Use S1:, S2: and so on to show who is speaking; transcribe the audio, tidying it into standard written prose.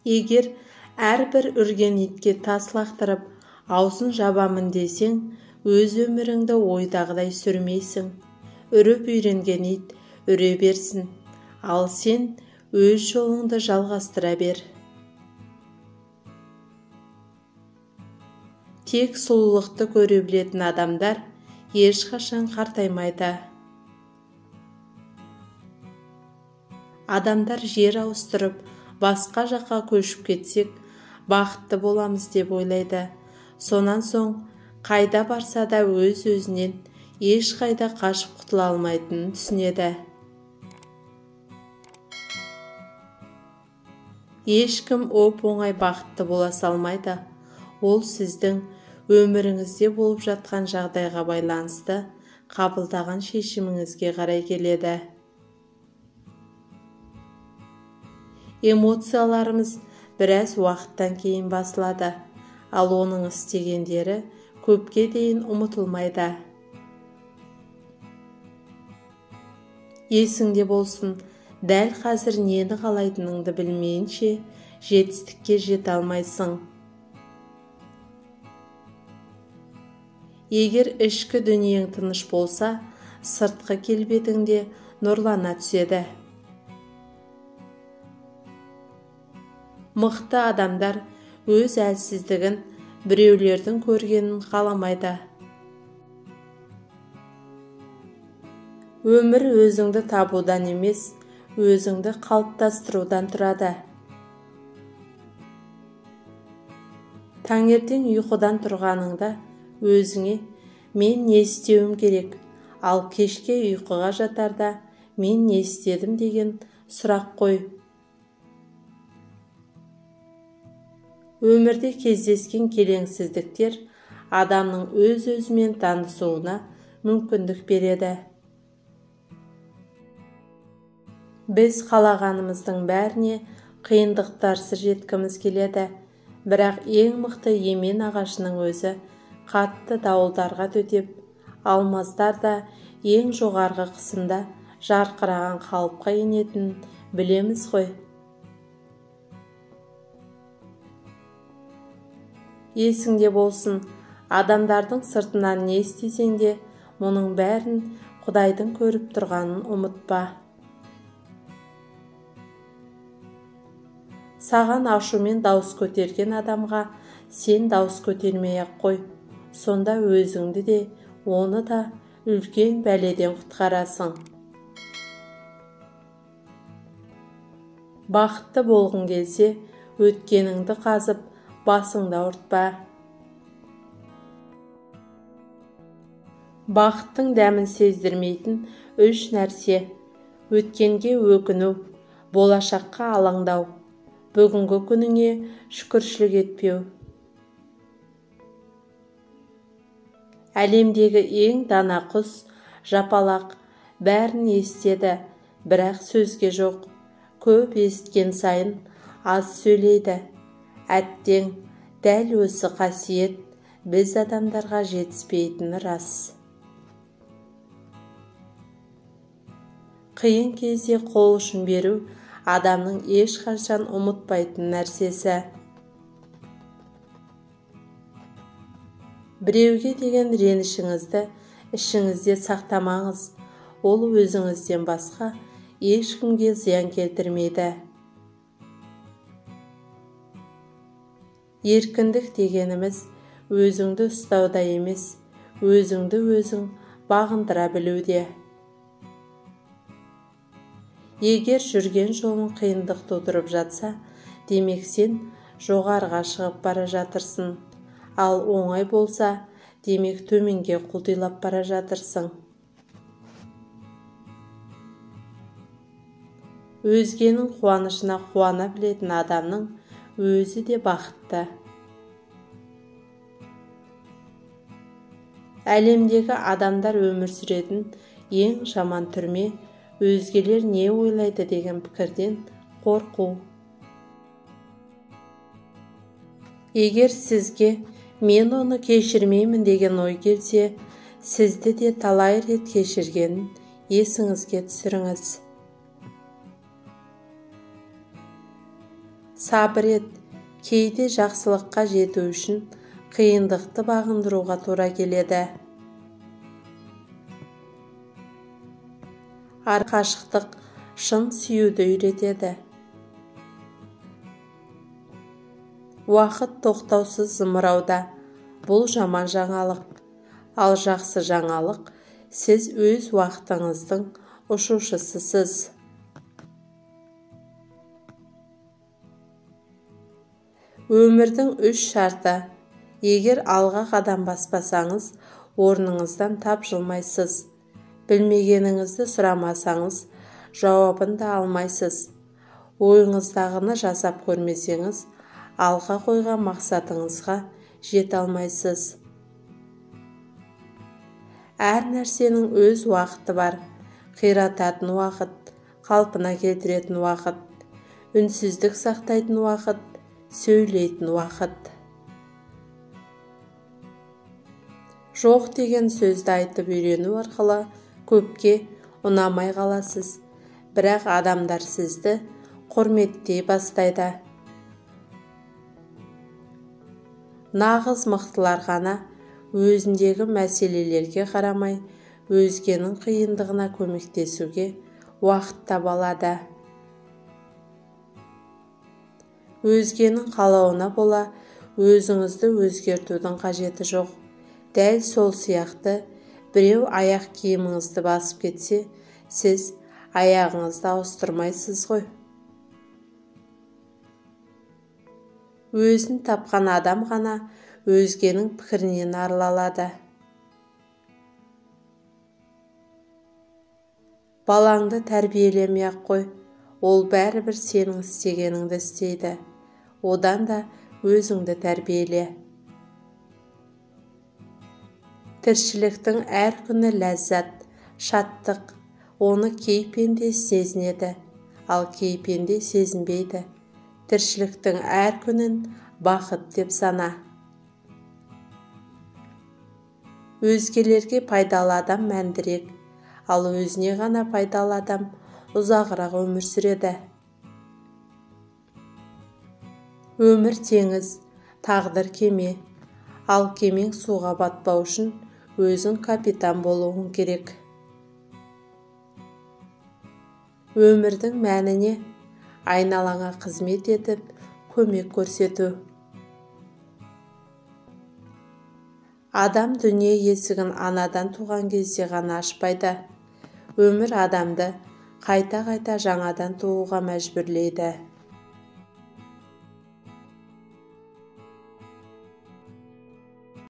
S1: Егер әрбір үрген итке тас лақтырып, аузын жабамын десең, өз өміріңді ойдағыдай сүрмейсің. Үріп үйренген ит үре берсін, ал сен өз жолыңды жалғастыра бер. Тек сұлулықты көре білетін адамдар ешқашан қартаймайды. Адамдар жер ауыстырып, басқа жаққа көшіп кетсек, бақытты боламыз деп ойлайды. Сонан соң қайда барса да өз-өзінен ешқайда қашып құтыла алмайтынын түсінеді. Ешкім оп-оңай бақытты бола салмайды. Ол сіздің өміріңізде болып жатқан жағдайға байланысты қабылдаған шешіміңізге қарай келеді. Эмоцияларымыз біраз уақыттан кейін басылады, ал оның істегендері көпке дейін ұмытылмайды. Есіңде болсын, дәл қазір нені қалайтыныңды білмейінше жетістікке жете алмайсың. Егер ішкі дүниең тыныш болса, сыртқы келбетің де нұрлана түседі. Мықты адамдар өз әлсіздігін біреулердің көргенін қаламайды. Өмір өзіңді табудан емес, өзіңді қалыптастырудан тұрады. Таңертең ұйқыдан тұрғаныңда өзіңе мен не істеуім керек, ал кешке ұйқыға жатарда мен не істедім деген сұрақ қой. Өмірде кездескен келеңсіздіктер адамның өз-өзімен танысуына мүмкіндік береді. Біз қалағанымыздың бәріне қиындықтарсыз жеткіміз келеді, бірақ ең мықты емен ағашының өзі қатты дауылдарға төтеп, алмаздар да ең жоғарғы қысымда жарқыраған қалыпқа енетінін білеміз ғой. Есіңде болсын, адамдардың сыртынан не істесең де, мұның бәрін Құдайдың көріп тұрғанын ұмытпа. Саған ашумен дауыс көтерген адамға сен дауыс көтермей-ақ қой. Сонда өзіңді де, оны да үлкен бәледен құтқарасың. Бақытты болғың келсе, өткеніңді қазып, басыңды ауыртпа. Бақыттың дәмін сездірмейтін үш нәрсе: өткенге өкіну, болашаққа алаңдау, бүгінгі күніңе шүкіршілік етпеу. Әлемдегі ең дана құс жапалақ, бәрін естеді, бірақ сөзге жоқ. Көп есіткен сайын аз сөйлейді. Әттең, дәл осы қасиет біз адамдарға жетіспейтіні рас. Қиын кезде қол ұшын беру адамның ешқашан ұмытпайтын нәрсесі. Біреуге деген ренішіңізді ішіңізде сақтамаңыз, ол өзіңізден басқа ешкімге зиян келтірмейді. Еркіндік дегеніміз өзіңді ұстауда емес, өзіңді өзің бағындыра білуде. Егер жүрген жолың қиындық тудырып жатса, демек сен жоғарыға шығып бара жатырсың. Ал оңай болса, демек төменге құлдилап бара жатырсың. Өзгенің қуанышына қуана білетін адамның өзі де бақытты. Әлемдегі адамдар өмір сүретін ең жаман түрме өзгелер не ойлайды деген пікірден қорқу. Егер сізге мен оны кешірмеймін деген ой келсе, сізді де талай рет кешіргенін есіңізге түсіріңіз. Сабыр ет, кейде жақсылыққа жету үшін қиындықты бағындыруға тура келеді. Арақашықтық шын сүюді үйретеді. Уақыт тоқтаусыз зымырауда. Бұл жаман жаңалық. Ал жақсы жаңалық, сіз өз уақытыңыздың ұшушысысыз. Өмірдің үш шарты. Егер алға қадам баспасаңыз, орныңыздан тапжылмайсыз. Білмегеніңізді сұрамасаңыз, жауабын да алмайсыз. Ойыңыздағыны жасап көрмесеңіз, алға қойған мақсатыңызға жете алмайсыз. Әр нәрсенің өз уақыты бар. Қирататын уақыт, қалпына келтіретін уақыт, үнсіздік сақтайтын уақыт, сөйлейтін уақыт. Жоқ деген сөзді айтып үйрену арқылы көпке ұнамай қаласыз, бірақ адамдар сізді құрметтей бастайды. Нағыз мықтылар ғана өзіндегі мәселелерге қарамай, өзгенің қиындығына көмектесуге уақыт таба алады. Өзгенің қалауына бола өзіңізді өзгертудің қажеті жоқ. Дәл сол сияқты біреу аяқ киіміңізді басып кетсе, сіз аяғыңызды ауыстырмайсыз ғой. Өзін тапқан адам ғана өзгенің пікірінен арыла алады. Балаңды тәрбиелемей-ақ қой, ол бәрібір сенің істегеніңді істейді. Одан да өзіңді тәрбиеле. Тіршіліктің әр күні ләззат, шаттық. Оны кей пенде сезінеді, ал кей пенде сезінбейді. Тіршіліктің әр күнін бақыт деп сана. Өзгелерге пайдалы адам мәндірек, ал өзіне ғана пайдалы адам ұзағырақ өмір сүреді. Өмір теңіз, тағдыр кеме. Ал кемең суға батпау үшін өзің капитан болуың керек. Өмірдің мәніне айналаңа қызмет етіп, көмек көрсету. Адам дүние есігін анадан туған кезде ғана ашпайды. Өмір адамды қайта-қайта жаңадан тууға мәжбүрлейді.